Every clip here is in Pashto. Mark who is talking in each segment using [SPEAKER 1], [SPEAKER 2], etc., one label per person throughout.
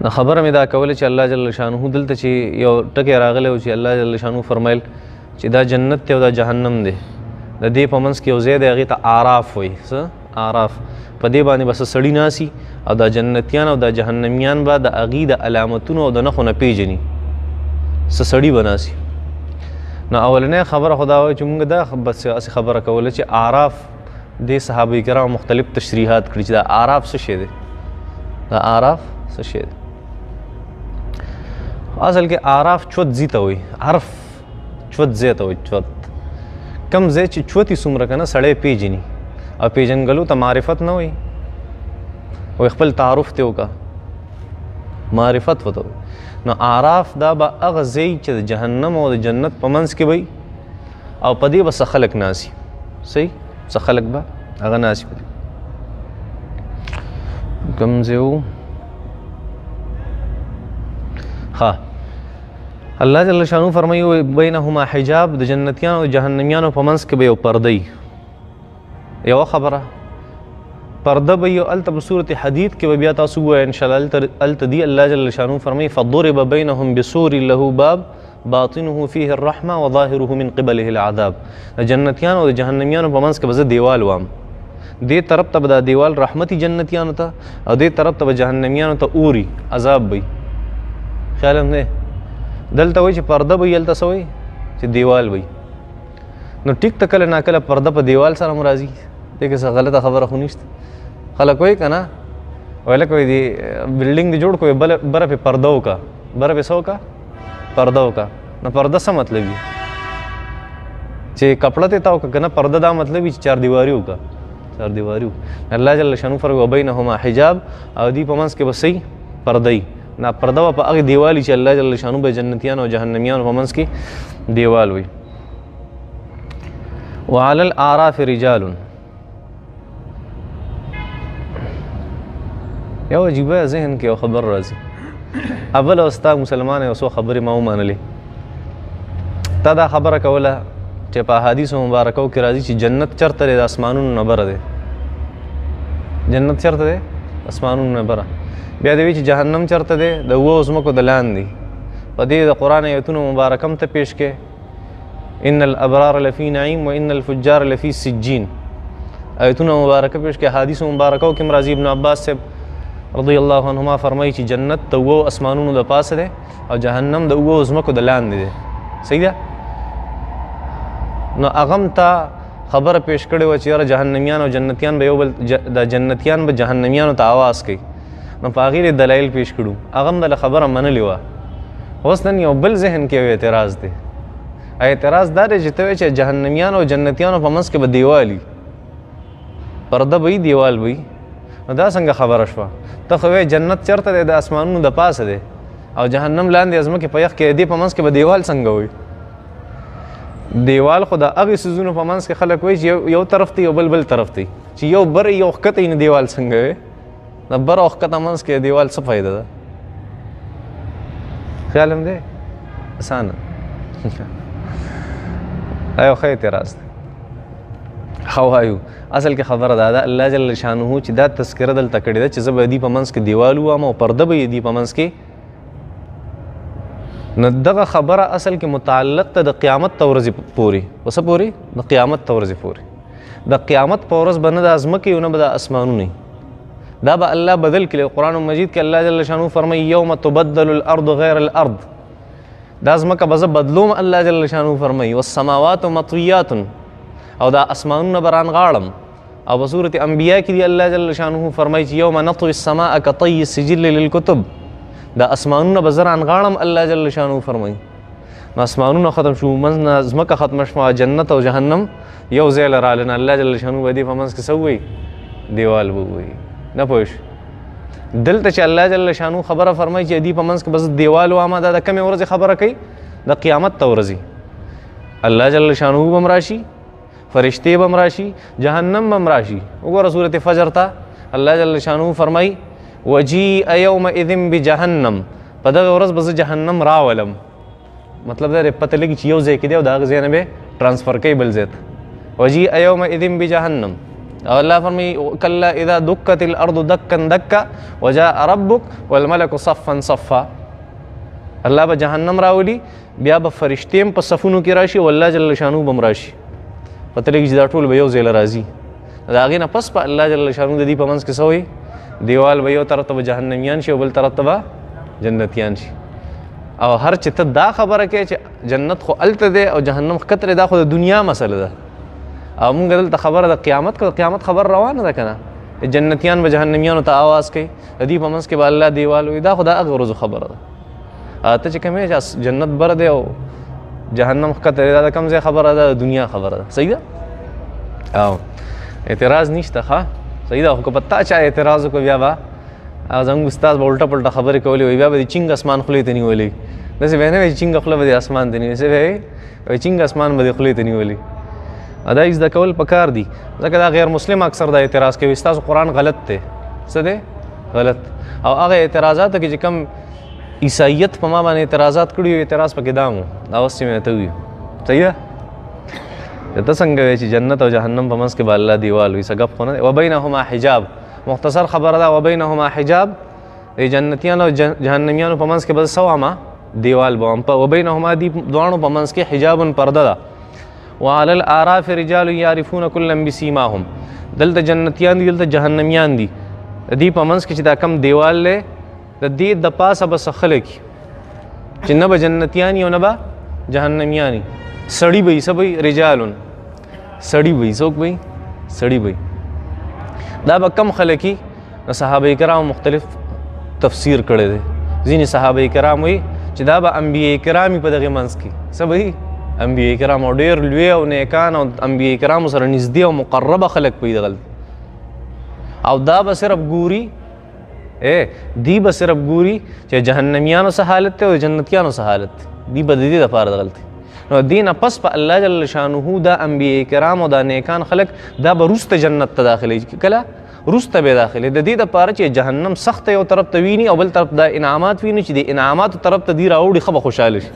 [SPEAKER 1] نو خبره مې دا کوله چې الله جل شانه دلته چې یو ټکی راغلی و چې الله جل شانه فرمایل چې دا جنت دی او دا جهنم دی، د دې په منځ کې یو ځای دی هغې ته اعراف وایي. څه اعراف؟ په دې باندې به څه سړي ناسي او دا جنتیان او دا جهنمیان به د هغې د علامتونو او د نښو نه پېژني، څه سړي به ناسي. نو اولنۍ خبره خو دا وایي چې موږ دا بس هسې خبره کوله چې اعراف دې صحابه کرامو مختلف تشریحات کړي چې دا اعراف څه شی دی، دا اعراف څه شی دی. اصل کې اعراف چوت ځي ته وایي، عرف چوت ځای ته وایي. چوت کم ځای چې چوتي څومره که نه سړی پېژني او پېژنګلو ته معرفت نه وایي، وایي خپل تعارف ته وکړه، معرفت ورته وایي. نو اعراف دا به هغه ځای چې د جهنم او د جنت په منځ کې وي او په دې به څه خلک ناسي، صحیح څه خلک به هغه ناسي په دې. کوم ځای و؟ ښه، الله جل شانو فرمایي بینهما حجاب، د جنتیانو او جهنمیانو په منځ کې به یو پرده وي. یوه خبره پرده به یو هلته په سورت حدید کې به بیا تاسو ووایئ انشاءالله. هلته دی الله جل شانو فرمایي فضرب بینهم بسور له باب باطنه فيه الرحمة وظاهره من قبله العذاب. د جنتیانو او د جهنمیانو په منځ کې به زه دیوال وام، دې طرف ته به دا دیوال رحمتي جنتیانو ته او دې طرف ته به جهنمیانو ته اوري عذاب به وي. خیال هم دی دلته وایي چې پرده به وي، هلته څه وایي چې دیوال به وي. نو ټیک ته کله ناکله پرده په دیوال سره هم راځي، دې کې څه غلطه خبره خو نشته. خلک وایي که نه، وایي لکه وایي دې بلډینګ دې جوړ کړو، بله بره پې پرده وکړه، بره پې څه وکړه؟ پرده وکړه. نو پرده څه مطلب وي؟ چې کپړه ته تاو که نه، پرده دا مطلب وي چې چار دیواري وکړه، چار دیواري وکړه. الله جل شانو فرمایي وبینهما حجاب، او دې په منځ کې به څه وي؟ پرده وي. نه پرده به په هغې دیوال وي چې الله جل شانو به جنتیانو او جهنمیانو په منځ کې دیوال وي. وعلى الأعراف رجال. یو عجیبه ذهن کې یو خبر راځي. اول او ستا مسلمان یو څو خبرې ما ومنلې. تا دا خبره کوله چې په احادیثو مبارکو کې راځي چې جنت چرته دی؟ د اسمانونو نه بره دی. جنت چرته دی؟ اسمانونو نه بره. بیا دی وی چې جهنم چرته دی؟ د اوو ځمکو د لاندې. په دې د قرآن آیتونو مبارکم ته پیش کې ان الابرار لفی نعیم و ان الفجار لفی سجین. آیتونه مبارکه پیش کې، احادیث مبارکو کې راځي. ابن عباس صاحب رضی الله عنهما فرمایي چې جنت د اوو اسمانونو د پاسه دی او جهنم د اوو ځمکو د لاندې دی. صحیح ده؟ نو هغه هم ته خبره پیش کړې وه چې یاره جهنمیان او جنتیان به یو بل د جنتیان به جهنمیانو ته اواز کوي. نو په هغې دې دلایل پیش کړو، هغه هم دله خبره منلې وه. اوس نن یو بل ذهن کې یو اعتراض دی. اعتراض دا دی چې ته وایې چې جهنمیانو او جنتیانو په منځ کې به دیوال وي، پرده به وي، دیوال به وي. نو دا څنګه خبره شوه؟ ته خو وایې جنت چېرته دی؟ د اسمانونو د پاسه دی او جهنم لاندې ځمکې په یخ کې دی، په منځ کې به دیوال څنګه وي؟ دیوال خو د هغې څیزونو په منځ کې خلک وایي چې یو طرف ته یو بل بل طرف ته، چې یو بر یو ښکته یې، نو دیوال څنګه وي؟ د بر او ښکته منځ کې دیوال څه فایده ده؟ خیال هم دی اسانه. دا یو ښه اعتراض دی. ښه وایو اصل کې خبره دا ده الله جل شانه چې دا تذکره دلته کړې ده چې زه به دې په منځ کې دیوال ووهم او پرده به یې دې په منځ کې. نو دغه خبره اصل کې متعلق ده د قیامت ته ورځې پورې. په څه پورې؟ د قیامت ته ورځې پورې. د قیامت په ورځ به نه د ځمکې او نه به د اسمانونه وي. دا به الله بدل کړي. قرآن مجید کې الله جل شانه فرمایي یوم تبدل الارض غیر الارض. دا ځمکه به زه بدلوم، الله جل شانه فرمایي والسماوات مطویات، او دا اسمانونه به رانغاړم. او په سورة انبیا کې دی الله جل شانه فرمایي چې یوم نطوي السماء کطي السجل للکتب. دا اسمانونه به زه رانغاړم، الله جل شانه فرمایي. نو اسمانونه ختم شو، منځ نه ځمکه ختمه شوه، جنت او جهنم یو ځای له راغله. الله جل شانه به دې په منځ کې څه ووایي؟ دیوال به ووایي. نه پوه شو؟ دلته چې الله جل شانه خبره فرمایي چې دې په منځ کې به زه دیوال وهم، دا د کومې ورځې خبره کوي؟ د قیامت ته ورځې. الله جل شانه به هم راشي، فرشتې به هم راشي، جهنم به هم راشي. وګوره سورة فجر ته الله جل شانه فرمایي وجیء یومئذ بجهنم. په دغه ورځ به زه جهنم راولم. مطلب دا دی پته لګي چې یو ځای کې دی او د هغه ځای نه به ترانسفر کوي بل ځای ته. وجیء یومئذ بجهنم. او الله فرمایي کلا اذا دکت الارض دکا دکا وجاء ربک والملک صفا صفا. الله به جهنم راولي، بیا به فرشتې هم په صفونو کې راشي او الله جل شانو به هم راشي. پته لګي چې دا ټول به یو ځای له راځي. د هغې نه پس په الله جل شانو د دې په منځ کې څه وایي؟ دیوال به یو طرف ته به جهنمیان شي او بل طرف ته به جنتیان شي. او هر چې ته دا خبره کوې چې جنت خو هلته دی او جهنم ښکته دی، دا خو د دنیا مسله ده، او موږ دلته خبره د قیامت کو، قیامت خبر روانه ده که نه؟ جنتیان به جهنمیانو ته آواز کوي، د دې په منځ کې به الله دیوال وي. دا خو د هغې ورځو خبره ده. ته چې کومې چې جنت بره دی او جهنم ښکته دی، دا د کوم ځای خبره ده؟ د دنیا خبره ده. صحیح ده؟ او اعتراض نشته. ښه صحیح ده. خو که په تا چا اعتراض وکړو بیا به زموږ استاد به الټه پلټه خبرې کولې، وایي بیا به دې چینګ اسمان خولې ته نیولې. داسې به نه وي چې چینګه خوله به دې اسمان ته نیولې، څه به وي؟ وایي چینګ اسمان به دې خولې ته نیولې. دا یې زده کول پکار دي، ځکه دا غیر مسلم اکثر دا اعتراض کوي ستاسو قرآن غلط دی. څه دی؟ غلط. او هغه اعتراضاتو کې چې کوم عیسایت په ما باندې اعتراضات کړي وو، اعتراض پکې دا و، دا اوس چې مې ورته وویل. صحیح ده؟ ته څنګه وایې چې جنت او جهنم په منځ کې به الله دیوال وي؟ څه ګپ خو نه دی. وبینهما حجاب، مختصر خبره ده. وبینهما حجاب، د جنتیانو او جهنمیانو په منځ کې به څه وامه؟ دیوال به وام. وبینهما دي دواړو په منځ کې حجاب پرده ده. وعلى الاعراف رجال يعرفون كلا بسيماهم. دلته جنتیان دي، دلته جهنمیان دي. د دې په منځ کې چې دا کم دیوال دی، د دې د پاسه به څه خلک چې نه به جنتیان او نه به جهنمیان، سړي به یي. څه به یي؟ رجال، سړي به یي. څوک به یي؟ سړي به یي. دا به کم خلک وي؟ نو صحابه کرام مختلف تفسیر کړی دی. ځینې صحابه کرام وایي چې دا به انبیاء کرام وي په دغې منځ کې. څه به وي؟ انبیاء کرام، او ډېر لوی او نیکان او انبیاء کرامو سره نږدې او مقربه خلک به وي دغلته. او دا به صرف ګوري، دی به صرف ګوري چې جهنمیانو څه حالت دی او جنتیانو څه حالت دی. دی به د دې دپاره دغلته. نو دې نه پس په الله جل شانه دا انبیاء کرام او دا نیکان خلک دا به وروسته جنت ته داخلېږي. کله؟ وروسته به داخلې. د دې دپاره چې جهنم سخت یو طرف ته ویني او بل طرف دا انعامات ویني، چې د انعاماتو طرف ته دی راوړي، ښه به خوشحاله شي.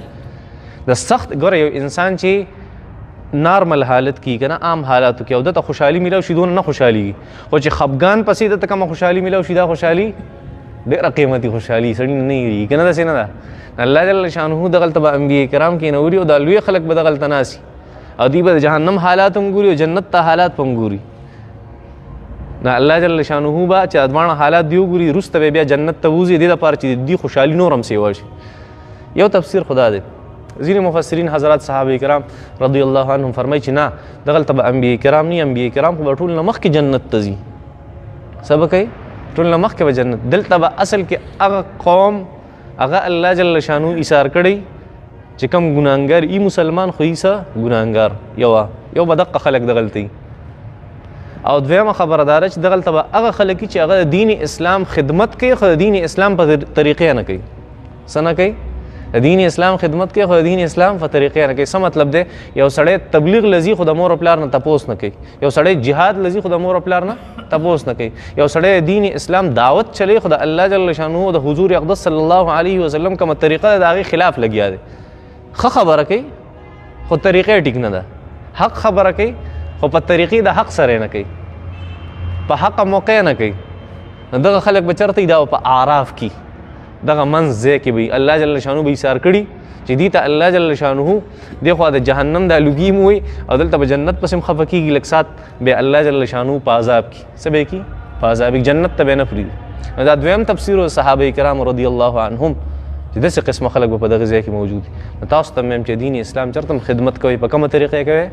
[SPEAKER 1] د سخت ګوره یو انسان چې نارمل حالت کې که نه، عام حالاتو کې، او ده ته خوشحالي میلاو شي، دونه نه خوشحالېږي. خو چې خفګان پسې ده ته کومه خوشحالي میلاو شي، دا خوشحالي ډېره قیمتي خوشحالي سړي نه هېرېږي که نه؟ داسې نه ده. الله جل شانه دغلته به انبیاء کرام کېنولي او دا لوی خلک به دغلته ناست او دوی به د جهنم حالات هم ګوري او جنت ته حالات به هم ګوري. نو الله جل شانه به چې دواړه حالات دی وګوري، وروسته به بیا جنت ته وځي، دې دپاره چې د دوی خوشحالي نور هم سیوا شي. یو تفسیر خدا دی. ځینې مفسرین حضرات صحابه کرام رضی الله عنهم فرمایي چې نه، دغلته به انبیاء کرام نه، انبیاء کرام خو به ټول نه مخکې جنت ته ځي. څه به کوي؟ ټول نه مخکې به جنت. دلته به اصل کې هغه قوم هغه الله جل شانو ایثار کړی چې کم ګناهګار ای مسلمان خو ایسه ګناهګار یو به دقه خلک دغلته وي. او دویمه خبره دا ده چې دغلته به هغه خلک چې هغه د دین اسلام خدمت کوي، خو د دین اسلام په طریقې نه کوي. څه نه کوي؟ د دین اسلام خدمت کوي، خو د دین اسلام په طریقې نه کوي. څه مطلب دی؟ یو سړی تبلیغ لذي خو د مور او پلار نه تپوس نه کوي، یو سړی جهاد لذي خو د مور او پلار نه تپوس نه کوي، یو سړی دین اسلام دعوت چلی خو د الله جل شانه د حضور اقدس صلی الله علیه وسلم کومه طریقه ده د هغې خلاف لګیا دی. ښه خبره کوي خو طریقه یې ټیک نه ده، حق خبره کوي خو په طریقې د حق سره نه کوي، په حق موقع نه کوي. دغه خلک به چېرته وي؟ دا په اعراف کې، دغه منځ ځای کې به الله جل شانه به ایثار کړي چې دې ته الله جل شانه دې خوا د جهنم د لوګي مو وي او دلته به جنت پسې هم خفه کېږي. لږ ساعت به الله جل شانه په عذاب کې، څه به یې کړي؟ په عذاب کې، جنت ته به یې نه پرېږدي. نو دا دویم تفسیر و صحابه کرام رضی الله عنهم چې داسې قسمه خلک به په دغه ځای کې موجود دي. نو تاسو ته مې چې دین اسلام چېرته هم خدمت کوئ، په کومه طریقه کوئ؟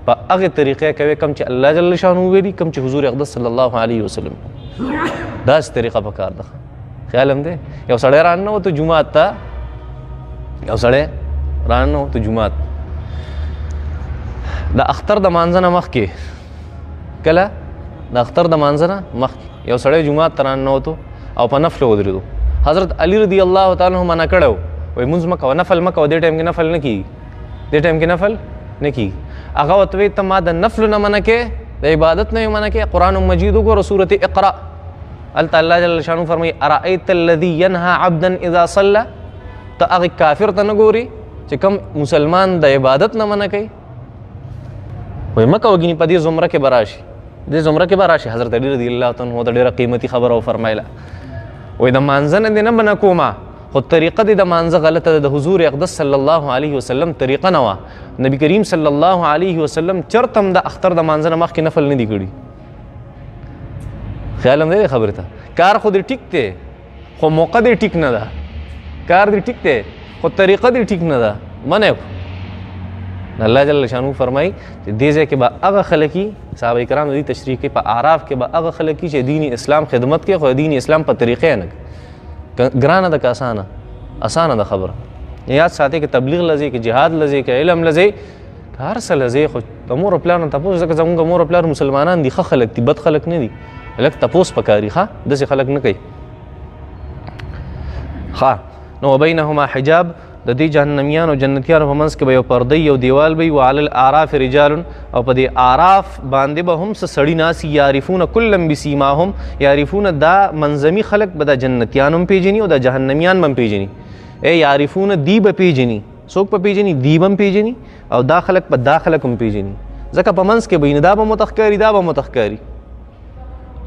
[SPEAKER 1] په هغې طریقې کوئ کوم چې الله جل شانه ویلي، کوم چې حضور اقدس صلی الله علیه وسلم. داسې طریقه پکار ده. خیال هم دی؟ یو سړی راننوتو جومات ته، یو سړی راننوتو جومات د اختر د مانځه نه مخکې، کله د اختر د مانځه نه مخکې یو سړی جومات ته راننوتو او په نفل ودرېدو. حضرت علی رضی الله تعالی عنه منع کړی و، وایي مونځ مه کوه، نفل مه کوه، دې ټایم کې نفل نه کېږي، دې ټایم کې نفل نه کېږي. هغه ورته وایي ته ما د نفلو نه منع کې، د عبادت نه یې منع کې. قرآن مجید وګوره، سورة اقرأ، هلته الله جل شانه فرمایي ارأیت الذي ینهى عبدا اذا صلى. ته هغې کافر ته نه ګوري چې کوم مسلمان د عبادت نه منع کوي؟ وایي مه کوه، ګینې په دې زمره کې به راشي. دې زمره کې به راشي. حضرت علی رضی الله تعالی عنہ ته ډېره قیمتي خبره وفرمایله، وایي د مانځه نه دې نه منع کومه، خو طریقه دې د مانځه غلطه ده، د حضور اقدس صلی الله علیه وسلم طریقه نه وه. نبی کریم صلی الله علیه وسلم چرته هم د اختر د مانځه نه مخکې نفل نه دي کړي. خیال هم دی خبرې ته؟ کار خو دې ټیک دی، خو موقع دې ټیک نه ده، کار دې ټیک دی خو طریقه دې ټیک نه ده، منع کړو. الله جل شانو فرمایي چې دې ځای کې به هغه خلک وي، صحابه کرام د دې تشریح کوي، په اعراف کې به هغه خلک وي چې دین اسلام خدمت کوي، خو دین اسلام په طریقې نه کوي. ګرانه ده که اسانه؟ اسانه ده خبره. یاد ساتئ که تبلیغ لځئ، که جهاد لځئ، که علم لځئ، که هر څه لځئ، خو د مور او پلار نه تپوس، ځکه زموږ مور او پلار مسلمانان دي، ښه خلک دي، بد خلک نه دي، لږ تپوس پکاري، ښه داسې خلک نه کوي. ښه نو وبینهما حجاب، د دې جهنمیانو جنتیانو په منځ کې به یو پرده یو دیوال به وي. وعلى الاعراف رجال، او په دې اعراف باندې به هم څه سړي ناست وي، یعرفون کلا بسیماهم، یعرفون دا منظمي خلک به دا جنتیان هم پېژني او دا جهنمیان به هم پېژني. ای یعرفون دی به پېژني، څوک به پېژني؟ دی به هم پېژني او دا خلک به دا خلک هم پېژني، ځکه په منځ کې به وي، نو دا به مو ته ښکاري، دا به مو ته ښکاري.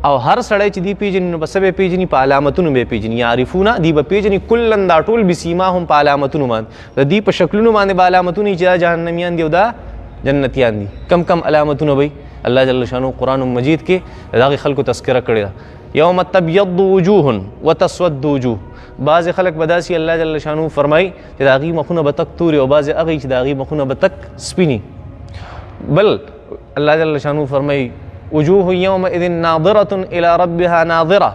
[SPEAKER 1] او هر سړی چې دی پېژني نو په څه به پېژني؟ په علامتونو به پېژني. یعرفونه دی به پېژني کلن دا ټول بسیماهم، په علامتونو باندې، د دی په شکلونو باندې به علامتونه چې دا جهنمیان دي او دا جنتیان دي. کم کم علامتونه به الله جل شانو قرآن مجید کې د هغې خلکو تذکره کړې ده. یوم تبیض وجوه وتسود وجوه، بعضې خلک به داسې الله جل شانو فرمایي چې د هغې مخونه به تک توري او بعضې هغه چې د هغې مخونه به تک سپیني. بل الله جل شانو فرمایي وجوه یومئذ ناظرة الى ربها ناظرة،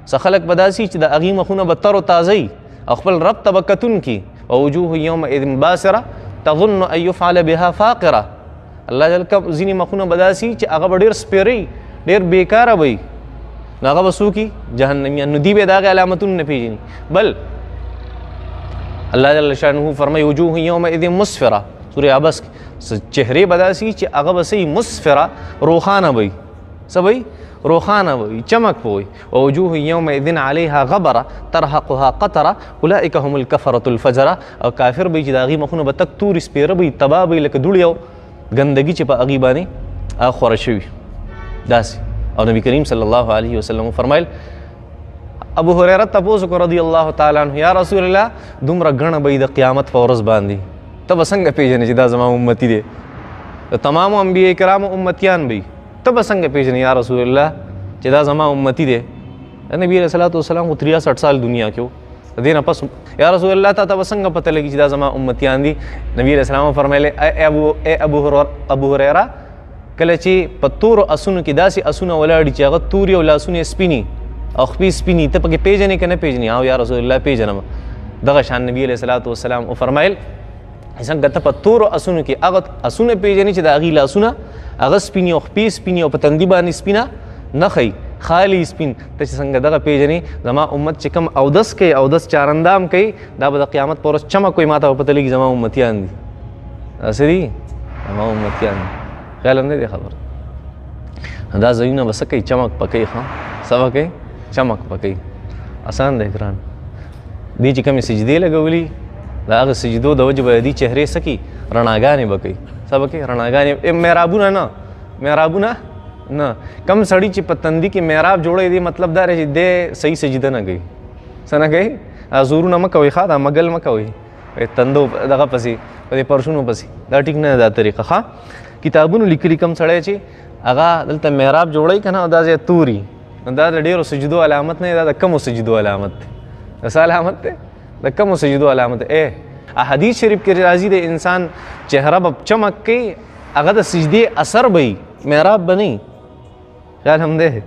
[SPEAKER 1] څه خلک به داسې چې د هغې مخونه به تر و تازه وي او خپل رب ته به کتونکي. ووجوه یومئذ باسرة تظن ان یفعل بها فاقرة، الله جل کوم ځینې مخونه به داسې چې هغه به ډېر سپېره وي، ډېر بېکاره به وي، نو هغه به څوک وي؟ جهنمیان. نو دوی به د هغې علامتونه نه پېژني. بل الله جل شانه فرمایي وجوه یومئذ مسفرة، سورې عبس کې چهرې به داسې چې هغه به څه وي؟ مسفره، روښانه به وي. څه به وي؟ روښانه به وي، چمک به وي. ووجوه یومئذ علیها غبره ترهقها قتره اولئک هم الکفرة الفجره، او کافر به وي چې د هغې مخونه به تک توري سپېره به وي، تباه به وي، لکه دوړې او ګندګي چې په هغې باندې هغه خوره شوي داسې. او نبی کریم صلی الله علیه وسلم وفرمایل، ابو هریره تپوس وکړو رضی الله تعالی عنه، یا رسول الله دومره ګڼه به وي د قیامت په ورځ باندې، ته به څنګه پېژنې چې دا زما امتي دی؟ د تمامو انبیاء کرامو امتیان به وي، ته به څنګه پېژنې یا رسول الله چې دا زما امتي دی؟ نبی علیه الصلاة والسلام خو 63 سال دنیا کې و، د دې نه پس یا رسول الله تا ته به څنګه پته لګي چې دا زما امتیان دي؟ نبی علیه السلام وفرمایل، ای ابو هریره، کله چې په تورو اسونو کې داسې اسونه ولاړ دي چې هغه توري او لاسونه یې سپیني او خپې سپیني، ته پکې پېژنې که نه پېژنې؟ او یا رسول الله پېژنم. دغه شان نبی علیه الصلاة والسلام وفرمایل، څنګه ته په تورو اسونو کې هغه اسونه پېژنې چې د هغې لاسونه هغه سپیني او خپې سپیني او په تندي باندې سپینه نښه خالي سپین، ته چې څنګه دغه پېژنې، زما امت چې کوم اودس کوي، اودس چارندام کوي، دا به د قیامت په ورځ چمک وي، ما ته به پته لګي زما امتیان دي. داسې دي زما امتیان دي. خیال هم نه دی خبر. دا ځایونه به څه کوي؟ چمک به کوي. ښه څه به کوي؟ چمک به کوي. اسان دی ګران دي چې کومې سجدې لګولي، د هغه سجدو د وجې به د دې چهرې څه کوي؟ رڼاګانې به کوي. څه به کوي؟ رڼاګانې. محرابونه نه، محرابونه نه، کم سړی چې په تندي کې محراب جوړوي، دې مطلب دا دی چې دی صحیح سجده نه کوي. څه نه کوي؟ زورونه مه کوئ، ښه دا مګل مه کوئ تندو دغه پسې په دې پرشونو پسې، دا ټیک نه ده دا طریقه. ښه کتابونو لیکلي کم سړی چې هغه دلته محراب جوړوي که نه، دا ځای توري، نو دا د ډېرو سجدو علامت نه دی، دا د کمو سجدو علامت دی. د څه علامت دی؟ د کمو سجدو علامت دی. احادیث شریف کې راځي د انسان چهره به چمک کوي، هغه د سجدې اثر به وي، محراب به نه وي. خیال هم دی.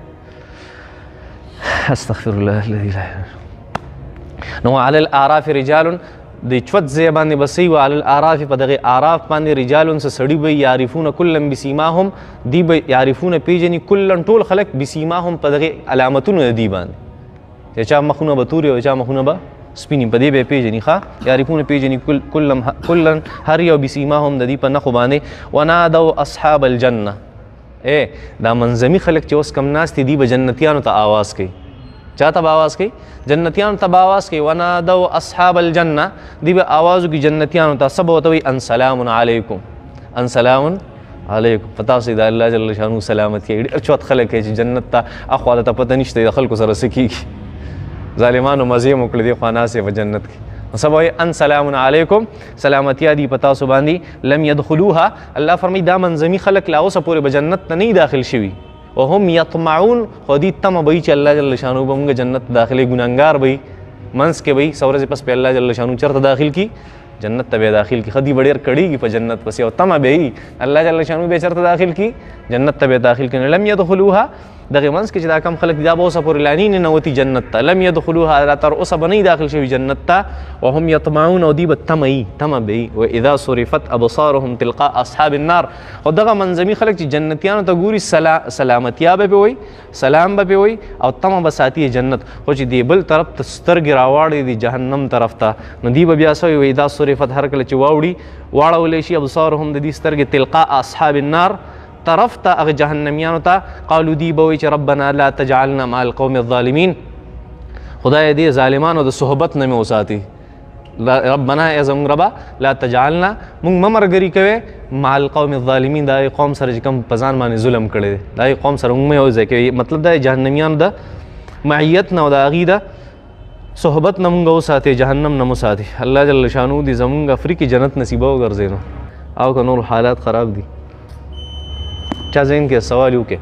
[SPEAKER 1] استغفر الله الذي لا اله. نو علی الاعراف رجال، د چوت ځای باندې به څه وي؟ وعلی الاعراف، په دغې اعراف باندې رجال څه سړي به یعرفون کلا بسیماهم، دی به یعرفون پېژني کلا ټول خلک بسیماهم، په دغې علامتونو د دی باندې، چې چا مخونه به توري او چا مخونه به سپیني، په دې به یې پېژني. ښه یعرفون پېژني کلا هر یو بسیماهم د دې په نښو باندې. ونادوا اصحاب الجنه، دا منظمي خلک چې اوس کم ناست دي، دی به جنتیانو ته آواز کوي. چا ته به آواز کوي؟ جنتیانو ته به آواز کوي. ونادوا اصحاب الجنه، دی به آواز وکړي جنتیانو ته. څه به ورته وایي؟ ان سلام علیکم، ان سلام علیکم، په تاسو د الله جل شانو سلامتیا. ډېر چوت خلک چې جنت ته اخوا ته پته نشته د خلکو سره څه کېږي، ظالمانو مزې مو کړې دي خوا ناست په جنت کې. نو سبا وایي ان سلام علیکم، سلامتیا دی په تاسو باندې. لم یدخلوها، الله فرمایي دا منظمي خلک لا اوسه پورې به جنت ته نه داخل شوي، وهم یطمعون، خو دې تمه به وي چې الله جل شانو به موږ جنت ته داخلې، ګناهګار به وي، منځ کې به وي، څه ورځې پس به الله جل شانو چېرته داخل کړي؟ جنت ته به داخل کړي. ښه دوی به ډېر کړېږي په جنت پسې او تمه به وي الله جل شانو به چېرته داخل کړي؟ جنت ته به داخل کړي. لم یدخلوها، دغه منځ کې چې دا کم خلک دي دا به اوسه پورې لا نه ننوتي جنت ته، لم یدخلوها، لا تر اوسه به نه داخل شوي جنت ته، وهم یطمعون، او دوی به تمه وي، تمه به وي. واذا صرفت ابصارهم تلقاء اصحاب النار، خو دغه منظمي خلک چې جنتیانو ته ګوري سلامتیا به پې وایي، سلام به پې وایي او تمه به ساتي جنت. خو چې دې بل طرف ته سترګې راواړي دي جهنم طرف ته، نو دوی به بیا څه وایي؟ واذا صرفت، هر کله چې واوړي واړولی شي ابصارهم د دې سترګې تلقاء اصحاب النار طرف ته هغه جهنمیانو ته، قالو دی به وایي چې ربنا لا تجعلنا مع القوم الظالمین، خدای دې ظالمانو د صحبت نه مې وساتي. ربنا ای زموږ ربه لا تجعلنا، موږ مه ملګري کوې مع القوم الظالمین، دا قوم سره چې کوم په ځان باندې ظلم کړی دی، دا قوم سره موږ مه یو ځای کوي. مطلب دا جهنمیانو د معیت نه او د هغوی د صحبت نه موږ وساتي، جهنم نه مو ساتي. الله جل شانو دې زموږ افریقي جنت نصیبه وګرځي. نو او که نور حالات خراب دي، چا ذهن کې سوال وکړي.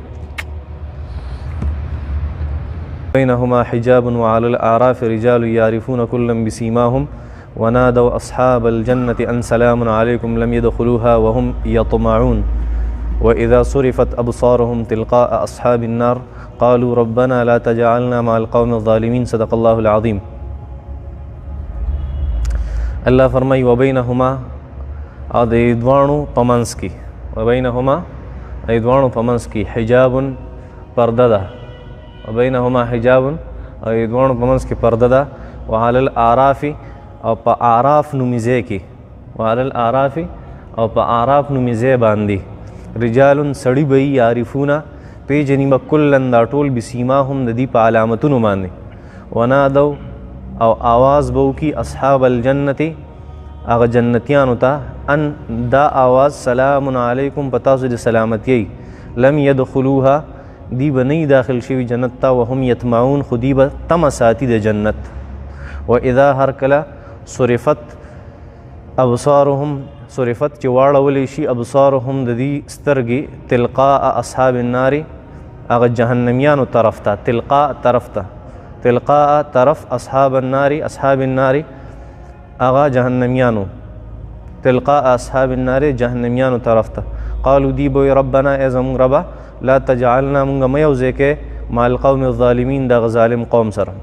[SPEAKER 1] بينهما حجاب وعلى الأعراف رجال يعرفون كلا بسيماهم ونادوا أصحاب الجنة أن سلام عليكم لم يدخلوها وهم يطمعون وإذا صرفت أبصارهم تلقاء أصحاب النار قالوا ربنا لا تجعلنا مع القوم الظالمين صدق الله العظيم. الله فرمای وبينهما، او د دواړو په منځ کې، وبينهما د دواړو په منځ کې حجاب پرده ده، وبینهما حجاب، او د دواړو په منځ کې پرده ده. وعلى الاعراف، او په اعراف نومي ځای کې، وعلى الاعراف، او په اعراف نومي ځای باندې رجال سړي به یي یعرفونه، پېژني به کلاً دا ټول بسیماهم د دوی په علامتونو باندې. ونادو، او آواز به وکړي اصحاب الجنة، هغه جنتیانو ته، ان دا آواز سلام علیکم، په تاسو د سلامتیۍ. لم یدخلوها، دی به نه داخل شوي جنت ته، وهم یطمعون، خو دی به تمه ساتي د جنت. و اذا هر کله صرفت ابصارهم، صرفت چې واړولی شي ابصارهم د دې سترګې تلقاء اصحاب النار، هغه جهنمیانو طرف ته، تلقاء طرف ته، تلقاء طرف اصحاب النار، اصحاب النار هغه جهنمیانو، تلقاء اصحاب النار جهنمیانو طرف ته. قالو دی به ربنا ای زموږ ربه لا تجعلنا، مونږ مه یو ځای کې مع القوم الظالمین، دغه ظالم قوم سره.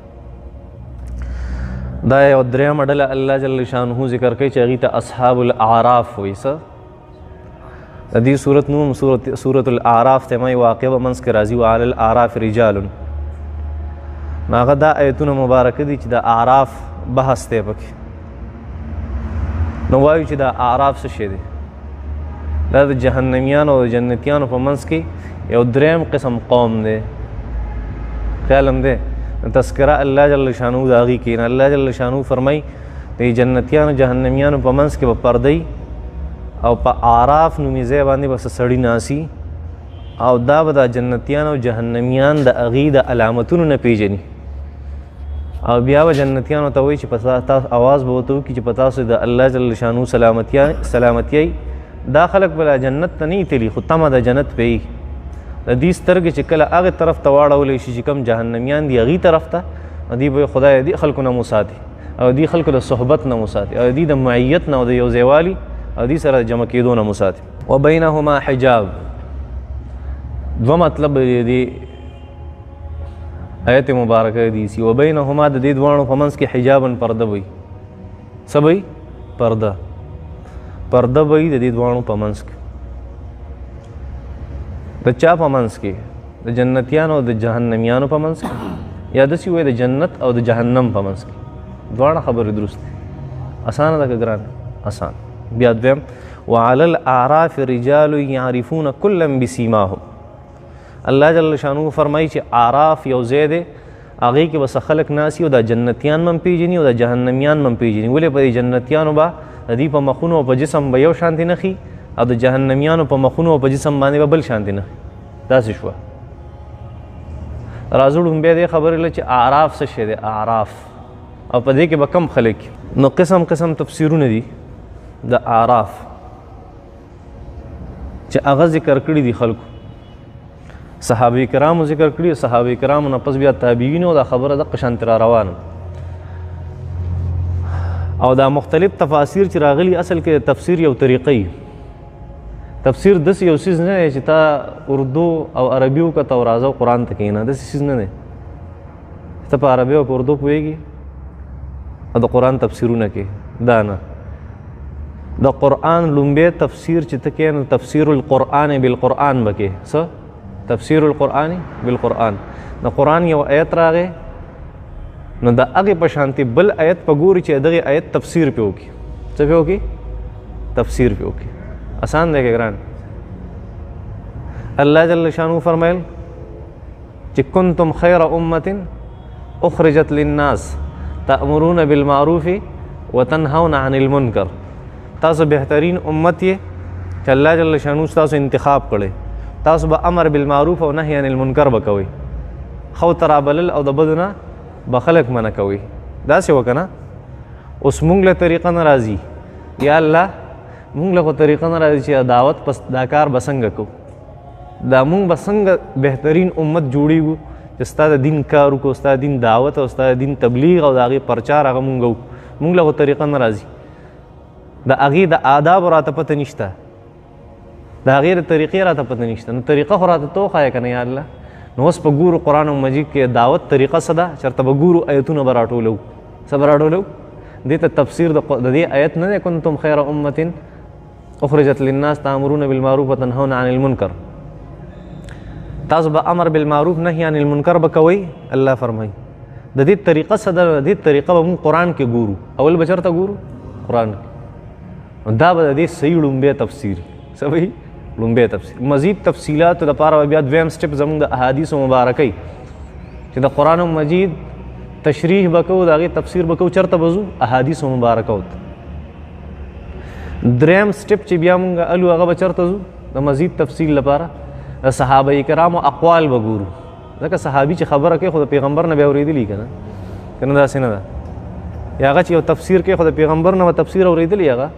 [SPEAKER 1] دا یو درېیمه ډله الله جل شانه ذکر کوي چې هغوی ته اصحاب الاعراف وایي. څه د دې سورت نوم سورة الاعراف ته ما واقع به منځ کې راځي، وعلى الاعراف رجال. نو هغه دا ایتونه مبارکه دي چې د اعراف بحث دی پکې. نو وایو چې دا اعراف څه شی دی؟ دا د جهنمیانو او د جنتیانو په منځ کې یو دریم قسم قوم دی. خیال هم دی تذکره الله جل شانه د هغې کوي. الله جل شانه فرمایي د جنتیانو جهنمیانو په منځ کې به پردی او په اعراف نومي ځای باندې به څه سړي ناسي، او دا به د جنتیان او جهنمیان د هغې د علامتونو نه پېژني. او بیا به جنتیانو ته وایي چې په تاسو اواز به ورته وکړي چې په تاسو د الله جل شانه سلامتیای. دا خلک به لا جنت ته نه تللي، خو تمه د جنت پې وي. د دې سترګې چې کله هغې طرف ته واړولی شي چې کوم جهنمیان دي هغې طرف ته، نو دوی به خدای دې خلکو نه مو ساتي، او دې خلکو د صحبت نه مو ساتي، او دې د معیت نه او د یو ځایوالي او دې سره جمع کېدو نه مو ساتي. وبینهما حجاب، دوه مطلب دی آیت مبارکه دی سی. وبینهما د دې دواړو په منځ کې حجاباً پرده وي. څه به وي؟ پرده، پرده به وي د دې دواړو په منځ کې. د چا په منځ کې؟ د جنتیانو او د جهنمیانو په منځ کې، یا داسې ووایي د جنت او د جهنم په منځ کې. دواړه خبرې درست دي. اسانه ده که ګرانه؟ اسان. بیا دویم، وعلى الاعراف رجال يعرفون كلا بسيماهم. الله جل شانه فرمایي چې اعراف یو ځای دی، هغې کې به څه خلک ناست او دا جنتیان به هم پېژني او دا جهنمیان به هم پېژني. ولې په دې جنتیانو به د دوی په مخونو او په جسم به یو شانتې نښې او د جهنمیانو په مخونو او په جسم باندې به بل شانتې نښې. داسې شوه. راځو ړومبی دې خبرې له چې اعراف څه شی دی. اعراف او په دې کې به کم خلک، نو قسم قسم تفسیرونه دي د اعراف چې هغه ذکر کړي دي خلکو، صحابه کرامو ذکر کړي، صحابه کرامو نه پس بیا تابعینو دا خبره دقه شانتې را روانه. او دا مختلف تفاسیر چې راغلي اصل کې تفسیر یو طریقه. تفسیر داسې یو څیز نه دی چې تا اردو او عربي وکته او راځه قرآن ته کښېنه، داسې څیز نه دی. ته په عربي او په اردو پوهېږي او د قرآن تفسیرونه کې، دا نه. د قرآن لومبی تفسیر چې ته کې نو تفسیر القرآن بالقرآن به کې. څه؟ تفسیر القرآن بالقرآن. د قرآن یو آیت راغی نو د هغې په شانتې بل آیت په ګوري چې دغې آیت تفسیر پې وکړي. څه پې وکړي؟ تفسیر پې وکړي. اسان دی که ګران؟ الله جل شانه فرمایل چې کنتم خیر امة اخرجت للناس تأمرون بالمعروف وتنهون عن المنکر. تاسو بهترین امت یې چې الله جل شانه ستاسو انتخاب کړی، تاسو به امر بالمعروف او نهی عن المنکر به کوئ، ښو ته رابلل او د بدو نه به خلک منع کوئ. داسې وکړه نه. اوس مونږ له طریقه نه راځي، یا الله مونږ له خو طریقه نه راځي چې دعوت پس دا کار به څنګه کوو، دا مونږ به څنګه بهترین امت جوړیږو چې ستا د دین کار وکړو، ستا د دین دعوت او ستا د دین تبلیغ او د هغې پرچار هغه مونږ وکړو. مونږ له خو طریقه نه راځي، د هغې د آدابو راته پته نشته، د هغې د طریقې راته پته نشته، نو طریقه خو راته ته وښایه که نه یا الله. نو اوس په ګورو قرآن مجید کې دعوت طریقه څه ده، چېرته به ګورو ایتونه به راټولو. څه به راټولو؟ دې ته تفسیر د دې آیت نه دی کنتم خیر امة اخرجت للناس تأمرون بالمعروف وتنهون عن المنکر. تاسو به امر بالمعروف نهی عن المنکر به کوئ. الله فرمایي د دې طریقه څه ده؟ د دې طریقه به موږ قرآن کې ګورو. اول به چېرته ګورو؟ قرآن کې. دا به د دې صحیح ړومبی تفسیر. څه به وي؟ ړومبی تفسیر. مزید تفصیلاتو دپاره به بیا دویم سټپ زموږ د احادیثو مبارکۍ چې د قرآن مجید تشریح به کوو، د هغې تفسیر به کوو، چېرته به ځو؟ احادیثو مبارکو ته. دریم سټپ چې بیا مونږ الو هغه به چېرته ځو؟ د مزید تفصیل لپاره د صحابه کرامو اقوال به ګورو، ځکه صحابي چې خبره کوي خو د پیغمبر نه بیا اورېدلي که نه، که نه داسې نه ده. یا هغه چې یو تفسیر کوي خو د پیغمبر نه به تفسیر اورېدلي، هغه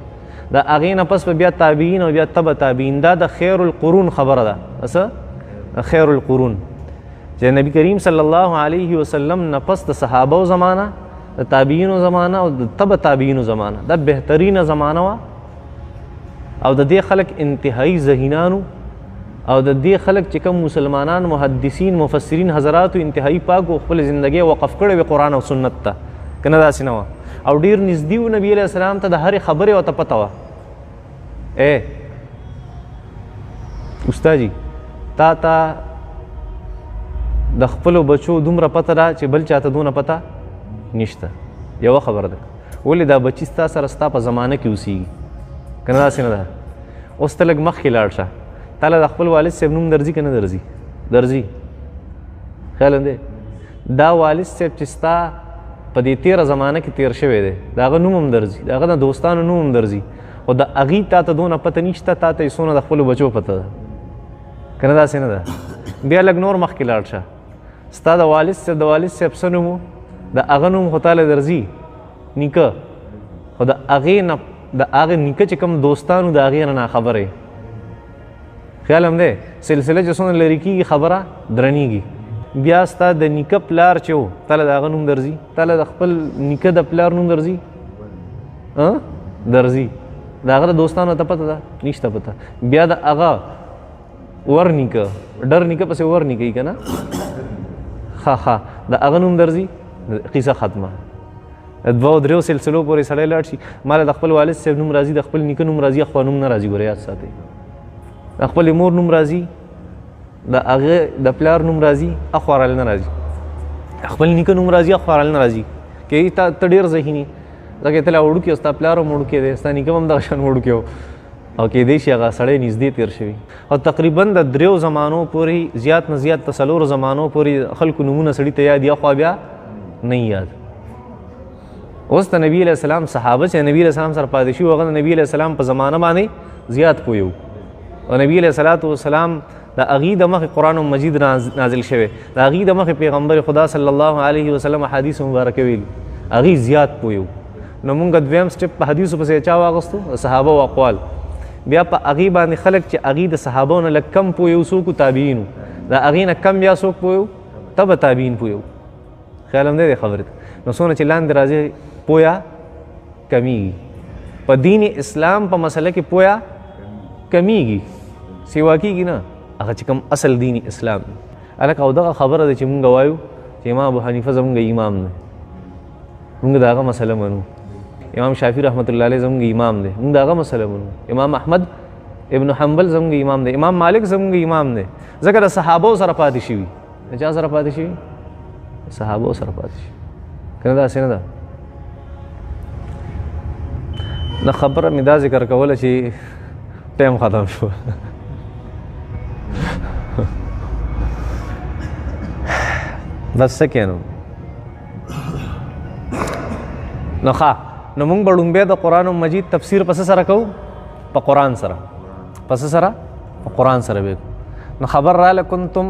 [SPEAKER 1] د هغې نه پس به بیا تابعین او بیا تبع تابعین. دا د خیر القرون خبره ده. څه؟ خیر القرون چې نبی کریم صلی الله علیه وسلم نه پس د صحابو زمانه، د تابعینو زمانه او د تبع تابعینو زمانه، دا بهترینه زمانه وه. او د دې خلک انتهایی ذهینانو، او د دې خلک چې کوم مسلمانان محدثین مفسرین حضراتو انتهایی پاک او خپل زندګۍ وقف کړې وې قرآن او سنت ته، که نه داسې نه وه. او ډېر نږدې و نبي علیه السلام ته د هرې خبرې ورته پته وه. ای استاجي تا ته د خپلو بچو دومره پته ده چې بل چاته دونه پته نشته. یوه خبره ده، ولې دا بچي ستا سره ستا په زمانه کې اوسېږي، که نه داسې نه ده؟ اوس ته لږ مخکې لاړ شه، تا له د خپل والد صاحب نوم درځي که نه درځي؟ درځي. خیال دی دا والد صاحب چې ستا په دې تېره زمانه کې تېر شوی دی، د هغه نوم هم درځي، د هغه د دوستانو نوم هم درځي، خو د هغې تا ته دونه پته نشته، تا ته یې څونه د خپلو بچو پته ده، که نه داسې نه ده؟ بیا لږ نور مخکې لاړ شه، ستا د والد صاحب د والد صاحب څه نوم و، د هغه نوم خو تا له درځي نیکه، خو د هغې نه د هغه نیکه چې کوم دوستانو د هغې نه ناخبره یې. خیال هم دی سلسله چې څونه لرې کېږي خبره درنېږي. بیا ستا د نیکه پلار چې و تا له د هغه نوم درځي، تا له د خپل نیکه د پلار نوم درځي؟ درځي. د هغه د دوستانو ته پته ده؟ نشته پته. بیا د هغه ور نیکه ډر نیکه پسې ور نیکه یي که نه، ښه ښه، د هغه نوم درځي. قیصه ختمه. دوو دریو سلسلو پورې سړی لاړ شي. ما له د خپل والد صاحب نوم راځي، د خپل نیکه نوم راځي، خو نوم نه راځي، ګوره یاد ساتئ. د خپلې مور نوم راځي، د هغه د پلار نوم راځي، اخوا راله نه راځي. خپل نیکه نوم راځي، اخوا راله نه راځي. که ته ډېر ذهین یې، ځکه ته لا وړوکی یې، ستا پلار هم وړوکی دی، ستا نیکه هم دغه شان وړوکی و، او کېدای شي هغه سړی نږدې تېر شوي. او تقریبا د دریو زمانو پورې، زیات نه زیات د څلورو زمانو پورې خلکو نومونه سړي ته یاد دي، اخوا بیا نه یاد. اوس د نبی علیه السلام صحابه چې نبی علیه السلام سره پاتې شوي، هغه د نبی علیه السلام په زمانه باندې زیات پوه وو. او نبی علیه الصلاة والسلام د هغې د مخې قرآن مجید نازل شوی، د هغې د مخې پیغمبر خدا صلی الله علیه وسلم حدیث مبارک ویلي، هغې زیات پوه وو. نو مونږ دویم step په حدیثو پسې چا واغستو؟ د صحابه او اقوال. بیا په هغې باندې خلک چې هغې د صحابو نه لږ کم پوه وو څوک وو؟ تابعین وو. د هغې نه کم بیا څوک پوه وو؟ تبع تابعین پوه وو. خیال هم دی دې خبرې ته. نو څونه چې لاندې راځي پوهه کمیږي. په دین اسلام په مسله کې پوهه کمیږي، سیوا کیږي نه، هغه چې کوم اصل دین اسلام دی. هلکه او دغه خبره ده چې مونږ وایو چې امام ابو حنیفه زمونږ امام دی، مونږ د هغه مسله منو. امام شافعي رحمت الله علیه زمونږ امام دی، مونږ د هغه مسله منو. امام احمد ابن حنبل زمونږ امام دی، امام مالک زمونږ امام دی، ځکه د صحابو سره پاتې شوي. د چا سره پاتې شوي؟ صحابو سره پاتې شوي. که نه داسې نه ده؟ نه خبره مې دا ذکر کوله چې ټایم ختم شو. بس څه کې نو نو ښه، نو موږ به ړومبی د قرآن مجید تفسیر په څه سره کوو؟ په قرآن سره. په څه سره؟ په قرآن سره به کوو. نو خبر راله کنتم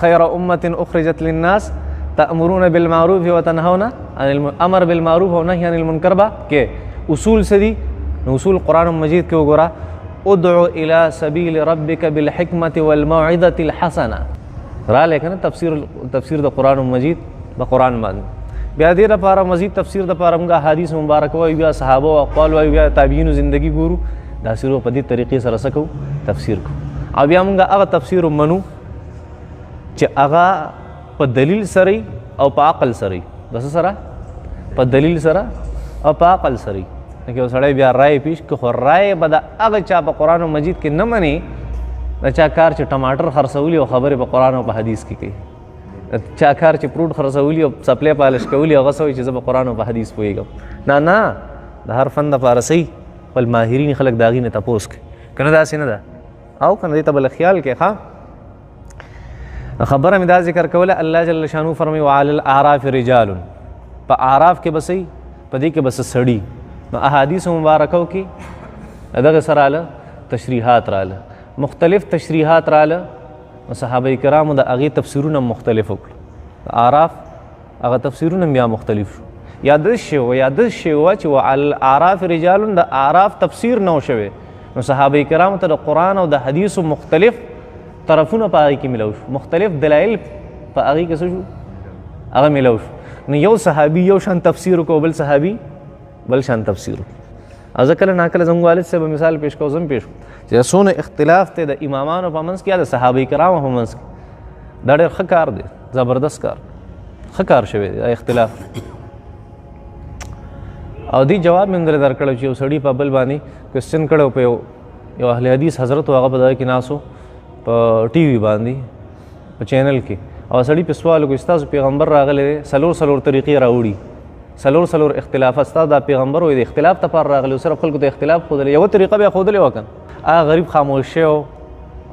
[SPEAKER 1] خیر امة اخرجت للناس تأمرون بالمعروف وتنهون عن امر بالمعروف ونهي عن المنکر به کې اصول څه دي؟ نو اصول قرآن مجید کې وګوره، ادعو الى سبیل ربک بالحکمة والموعظة الحسنة. رالی که نه تفسیر د قرآن مجید په قرآن باندې. بیا دې لپاره مزید تفسیر دپاره موږ احادیث مبارک وایو، بیا صحابه او اقوال وایو، بیا تابعینو زندگی ګورو. داسې رو په دې طریقې سره څه کوو؟ تفسیر کوو. او بیا موږ هغه تفسیر منو چې هغه په دلیل سره او په عقل سره. د څه سره؟ په دلیل سره او په عقل سره. که یو سړی بیا رای پیش کړي، خو رای به د هغه چا په قرآن مجید کې نه مني د چا کار چې ټماټر خرڅولي او خبرې په قرآن او په حدیث کې کوي، چا کار چې پروټ خرڅولي او څپلۍ پالش کولي، هغه څه وایي چې زه په قرآن او په حدیث پوهېږم. نه نه، د هر فن دپاره صحیح خپل ماهرین خلک د هغې نه تپوس کوي، که نه داسې نه ده. او که نه دې ته به له خیال کې. ښه خبره مې دا ذکر کوله، الله جل شانه فرمایي وعلى الاعراف رجال، په اعراف کې به څه، په دې کې به څه سړي. نو احادیث مبارکو کې دغه سره راله تشریحات راله، مختلف تشریحات راله. نو صحابه کرامو د هغې تفسیرونه مختلف وکړل، د اعراف هغه تفسیرونه بیا مختلف شو. یا داسې شی وه، یا داسې شی وه چې وعلى الاعراف رجال د اعراف تفسیر نه و شوی. نو صحابه کرامو ته د قرآن او د حدیثو مختلف طرفونه په هغې کې میلاو شو، مختلف دلایل په هغې کې څه شو، هغه میلاو شو. نو یو صحابي یو شان تفسیر وکړو، بل صحابي بل شان تفسیر وکړو. او زه کله ناکله زموږ والد صاحب مثال پیش کوم، زه هم پیش کوم چې څونه اختلاف دی د امامانو په منځ کې یا د صحابه کرامو په منځ کې، دا ډېر ښه کار دی، زبردست کار، ښه کار شوی دی دا اختلاف. او دې جواب مې هم درې درکړی چې یو سړي په بل باندې کوېسچن کړی په یو اهل حدیث حضرت و، هغه په دغه کې ناست و په ټي وي باندې په چینل کې، او سړي په سوال وکړ ستاسو پیغمبر راغلی دی، څلور څلور طریقې راوړي، څلور څلور اختلافات، ستا دا پیغمبر وایي د اختلاف دپاره راغلی و، صرف خلکو ته اختلاف ښودلی، یوه طریقه بیا ښودلې وه که نه. هغه غریب خاموش شوی و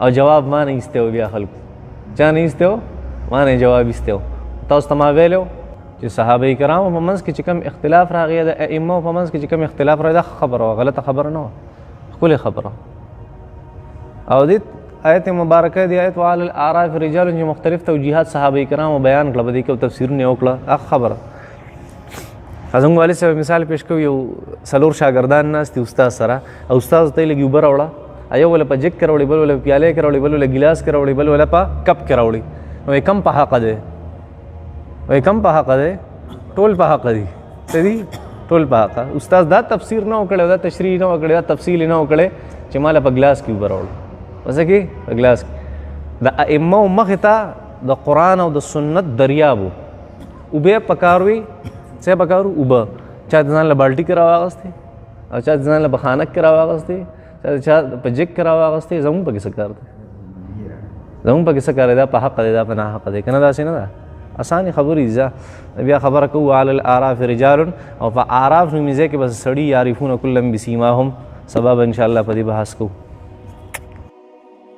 [SPEAKER 1] او جواب ما نه ایستی و، بیا خلکو چا نه ایستی و، ما نه یې جواب ایستی و. تاسو ته ما ویلی و چې صحابه کرامو په منځ کې چې کوم اختلاف راغی، د ائمو په منځ کې چې کوم اختلاف راغی، دا ښه خبره وه، غلطه خبره نه وه، ښکلې خبره. او دې آیت مبارکه دی آیت وعلى الاعراف رجال چې مختلف توجیهات صحابه کرامو بیان کړه، په دې کې تفسیرونه یې وکړه، هغه خبره. زموږ والد صاحب مثال پیش کوي، یو څلور شاګردان ناست دي استاد سره، او استاد ته یې لږ اوبه راوړه، یو وله په جګ کې راوړي، بل وله په پیالې کې راوړي، بل وله ګیلاس کې راوړي، بل وله په کپ کې راوړي. نو یې کم په حقه دی، وایي کم په حقه دی، ټول په حقه دي، څه دي؟ ټول په حقه. استاد دا تفسیر نه وکړی، دا تشریح نه وکړی، دا تفصیل نه وکړی چې ماله په ګلاس کې اوبه راوړو، په څه کې؟ په ګلاس کې. د ائمو مخې ته د قرآن او د سنت دریاب و، اوبه یې پکار وي، څه یې پکار وو؟ اوبه. چا د ځان له بالټي کې راواغستې، او چا د ځان له په خانک کې راواغستې، چا په جګ کې راواغستې. زموږ پکې څه کار دی؟ زموږ پکې څه کار دی؟ دا په حق دی، دا په ناحق دی، که نه داسې نه ده؟ اسانې خبرې دي. ځه بیا خبره کوو علی الاعراف رجال، او په اعراف نومي ځای کې به سړي یعرفون کلا بسیماهم. سبا به انشاءالله په دې بحث کوو.